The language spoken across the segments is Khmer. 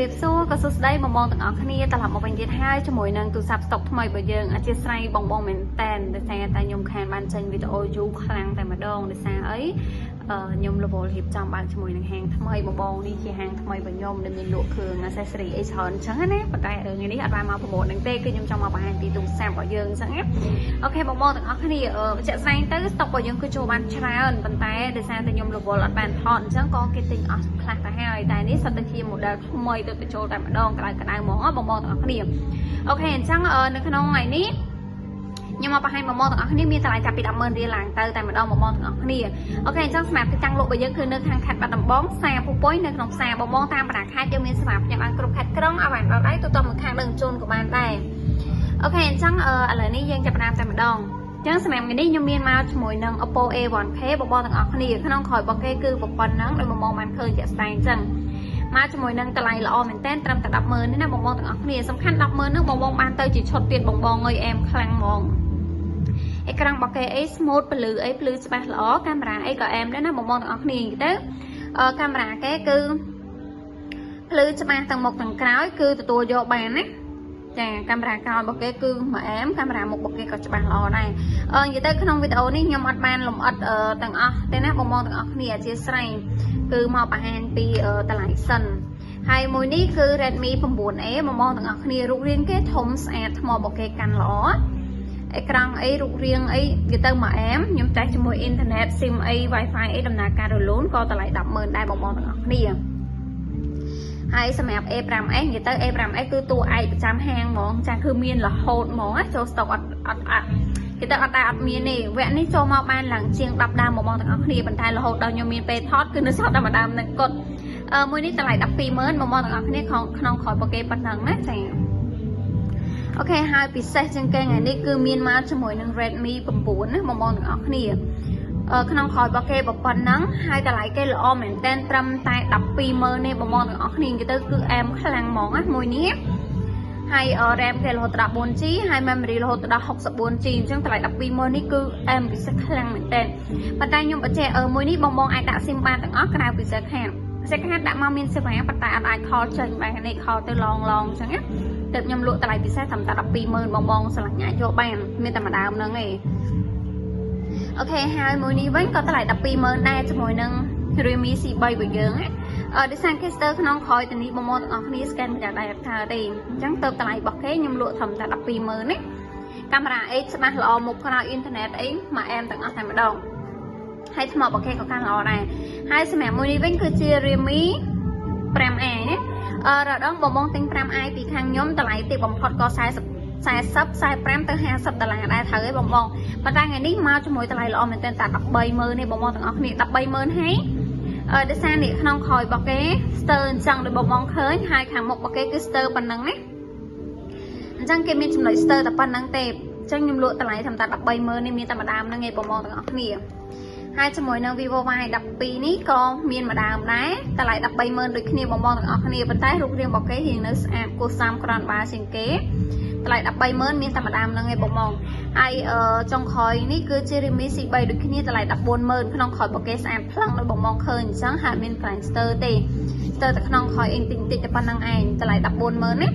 រាបសួរក៏សួស្តីបងបងទាំងអស់គ្នាត្រឡប់មកវិញទៀតហើយជាមួយនឹងទូរស័ព្ទស្តុកថ្មីរបស់យើងអធិស្ឋានបងបងមែនតែនដោយសារតែខ្ញុំខានបានចេញវីដេអូយូរខ្លាំងតែម្ដងដោយសារអីខ្ញុំរវល់រៀបចំបើកជាមួយនឹងហាងថ្មីបងបងនេះជាហាងថ្មីរបស់ខ្ញុំដែលមានលក់គ្រឿង accessory អីច្រើនអញ្ចឹងណាប៉ុន្តែថ្ងៃនេះអត់បានមកប្រម៉ូទនឹងទេគឺខ្ញុំចង់មកបង្ហាញពីទូរស័ព្ទរបស់យើងអញ្ចឹងណាOK បងបងទាំងអស់គ្នាជាក់ស្ដែងទៅស្តុករបស់យើងគឺចូលបានច្រើនប៉ុន្តែដោយសារតែខ្ញុំរវល់អត់បានថតអញ្ចឹងក៏គេទិញអស់ខ្លះទៅហើយតែនេះសុទ្ធតែជា model ថ្មីទៅបញ្ចូលតែម្ដងក្តៅក្តៅហ្មងបងបងទាំងអស់គ្នាOK អញ្ចឹងនៅក្នុងថ្ងៃនេះខ្ញុំមកបង្ហាញបងប្អូនទាំងអស់គ្នាមានតម្លៃចាប់ពី100,000រៀលឡើងទៅតែម្ដងបងប្អូនទាំងអស់គ្នាOK អញ្ចឹងសម្រាប់ទីតាំងលក់របស់យើងគឺនៅខាងខេត្តបាត់ដំបងផ្សារពពុយនៅក្នុងផ្សារបងបងតាមបណ្ដាខេត្តយើងមានសេវាផ្ញើបានគ្រប់ខេត្តក្រុងឲ្យបានដល់ដៃទូទៅមកខាងដឹកជញ្ជូនក៏បានដែរ OK អញ្ចឹងឥឡូវនេះយើងចាប់ផ្ដើមតែម្ដងចឹងសម្រាប់ថ្ងៃនេះខ្ញុំមានមកជាមួយនឹង Oppo A1K បងប្អូនទាំងអស់គ្នាក្នុងក្រោយរបស់គេគឺប៉ុណ្ណឹងដោយបងប្អូនបានឃើញជាក់ស្ដែងអញ្ចឹងមកជាមួយនឹងតម្លៃល្អមែនតើត្រឹមតែ100,000នេះណាបងប្អូនទាំងអស់គ្នាសំខាន់100,000ហ្នឹងបងបងបានទៅជាឈុតទៀតបងបងអើយអែមខ្លាំងហ្មងអេក្រង់របស់គេអី smooth ពលឺអីភ្លឺច្បាស់ល្អកាមេរ៉ាអីក៏អែមដែរណាបងប្អូនទាំងអស់គ្នានិយាយទៅកាមេរ៉ាគេគឺភ្លឺច្បាស់ទាំងមុខទាំងក្រោយគឺទទួលយកបានណាចាកាមេរ៉ាក្រោយរបស់គេគឺមួយអែមកាមេរ៉ាមុខរបស់គេក៏ច្បាស់ល្អដែរអឺនិយាយទៅក្នុងវីដេអូនេះខ្ញុំអត់បានលម្អិតទាំងអស់ទេណាបងប្អូនទាំងអស់គ្នាអធិស្ឋានគឺមកបង្ហាញពីតម្លៃសិនហើយមួយនេះគឺ Redmi 9A បងប្អូនទាំងអស់គ្នារូបរាងគេធំស្អាតថ្មរបស់គេកាន់ល្អអេក្រង់អីរូបរាងអីនិយាយទៅមួយអែមខ្ញុំតេស្តជាមួយអ៊ីនធឺណិត SIM អី Wi-Fi អីដំណើរការរលូនក៏តម្លៃ100,000ដែរបងប្អូនទាំងអស់គ្នាហើយសម្រាប់ A5s និយាយទៅ A5s គឺតួឯកប្រចាំហាងហ្មងចាគឺមានរហូតហ្មងចូលស្តុកអត់អត់អត់គេទៅអត់តែអត់មានទេវគ្គនេះចូលមកបានឡើងជាង10ដើមបងទាំងអស់គ្នាប៉ុន្តែរហូតដល់ខ្ញុំមានពេលថតគឺនៅសល់តែមួយដើមនឹងគត់អឺមួយនេះតម្លៃ120,000បងទាំងអស់គ្នាក្នុងក្នុងក្រោយរបស់គេប៉ុណ្ណឹងណាចាOK ហើយពិសេសជាងគេថ្ងៃនេះគឺមានមកជាមួយនឹង Redmi 9ណាបងប្អូនទាំងអស់គ្នាក្នុងក្រោយរបស់គេប៉ុណ្ណឹងហើយតម្លៃគេល្អមែនតើត្រឹមតែ120,000ទេបងប្អូនទាំងអស់គ្នាគេទៅគឺអែមខ្លាំងហ្មងណាមួយនេះហើយ RAM គេរហូតដល់ 4G ហើយ memory រហូតដល់ 64G អញ្ចឹងតម្លៃ120,000នេះគឺអែមពិសេសខ្លាំងមែនតើប៉ុន្តែខ្ញុំបញ្ជាក់មួយនេះបងបងអាចដាក់ SIM បានទាំងអស់ក្រៅពី SIM card SIM card ដាក់មកមានសេវាប៉ុន្តែអត់អាច call ចេញបាននេះ call ទៅឡងឡងអញ្ចឹងណាទើបខ្ញុំលក់តម្លៃពិសេសត្រឹមតែ120,000បងបងស្រឡាញ់អាចយកបានមានតែមួយដើមហ្នឹងឯង OK ហើយមួយនេះវិញក៏តម្លៃ120,000ដែរជាមួយនឹង Realme C3 របស់យើងណាអឺដោយសារគេស្ទើក្នុងក្រោយទៅនេះបងប្អូនទាំងអស់គ្នា scan ប្រចាំដៃអត់កើតទេអញ្ចឹងទៅតម្លៃរបស់គេខ្ញុំលក់ត្រឹមតែ120,000ណាកាមេរ៉ាអីច្បាស់ល្អមុខក្រោយអ៊ីនធឺណិតអីមកអែមទាំងអស់តែម្ដងហើយថ្មរបស់គេក៏កាន់ល្អដែរហើយសម្រាប់មួយនេះវិញគឺជា Realme 5i ណាអឺរដងបងបងទិញ 5i ពីខាងខ្ញុំតម្លៃទាបបំផុតក៏40 40 45ទៅ50ដុល្លារដែរត្រូវឯងបងបងប៉ុន្តែថ្ងៃនេះមកជាមួយតម្លៃល្អមែនទែនតែ130,000នេះបងបងទាំងអស់គ្នា130,000ហើយអឺដោយសារនេះក្នុងក្រោយរបស់គេស្ទើអញ្ចឹងដូចបងបងឃើញហើយខាងមុខរបស់គេគឺស្ទើប៉ុណ្ណឹងណាអញ្ចឹងគេមានចំណុចស្ទើតែប៉ុណ្ណឹងទេអញ្ចឹងខ្ញុំលក់តម្លៃត្រឹមតែ130,000នេះមានតែម្ដើមហ្នឹងឯងបងបងទាំងអស់គ្នាហើយជាមួយនឹង Vivo Y12 នេះក៏មានម្ដើមដែរតម្លៃ130,000ដូចគ្នាបងបងទាំងអស់គ្នាប៉ុន្តែរូបរាងរបស់គេរៀងនៅស្អាតគួរសមគ្រាន់បើជាងគេតម្លៃ130,000មានតែម្ដើមហ្នឹងឯងបងបងហើយចុងក្រោយនេះគឺជា Realme C3 ដូចគ្នាតម្លៃ140,000ក្នុងក្រោយរបស់គេស្អាតភ្លឹងដូចបងបងឃើញអញ្ចឹងហើយមានកន្លែងស្ទើទេស្ទើតែក្នុងក្រោយអីតិចតិចតែប៉ុណ្្នឹងឯងតម្លៃ140,000ណា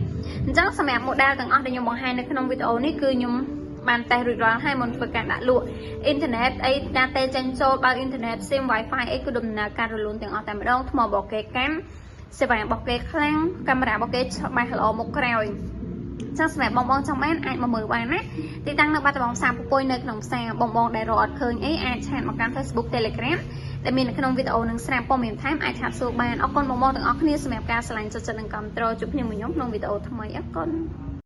អញ្ចឹងសម្រាប់ model ទាំងអស់ដែលខ្ញុំបង្ហាញនៅក្នុងវីដេអូនេះគឺខ្ញុំបានតេស្តរួចរាល់ហើយមុនធ្វើការដាក់លក់អ៊ីនធឺណិតអីការតេចេញចូលបើអ៊ីនធឺណិត SIM Wi-Fi អីគឺដំណើរការរលូនទាំងអស់តែម្ដងថ្មរបស់គេកាន់សេវារបស់គេខ្លាំងកាមេរ៉ារបស់គេច្បាស់ល្អមុខក្រោយចឹងសម្រាប់បងបងចង់បានអាចមកមើលបានណាទីតាំងនៅបាត់ដំបងផ្សារពពុយនៅក្នុងផ្សារបងបងដែលរកអត់ឃើញអីអាច chat មកកាន់ Facebook Telegram ដែលមាននៅក្នុងវីដេអូនឹងស្រាប់ព័ត៌មានថែមអាច chat សួរបានអរគុណបងបងទាំងអស់គ្នាសម្រាប់ការស្រឡាញ់ចូលចិត្តនិងគាំទ្រជួបគ្នាមួយខ្ញុំក្នុងវីដេអូថ្មីអរគុណ។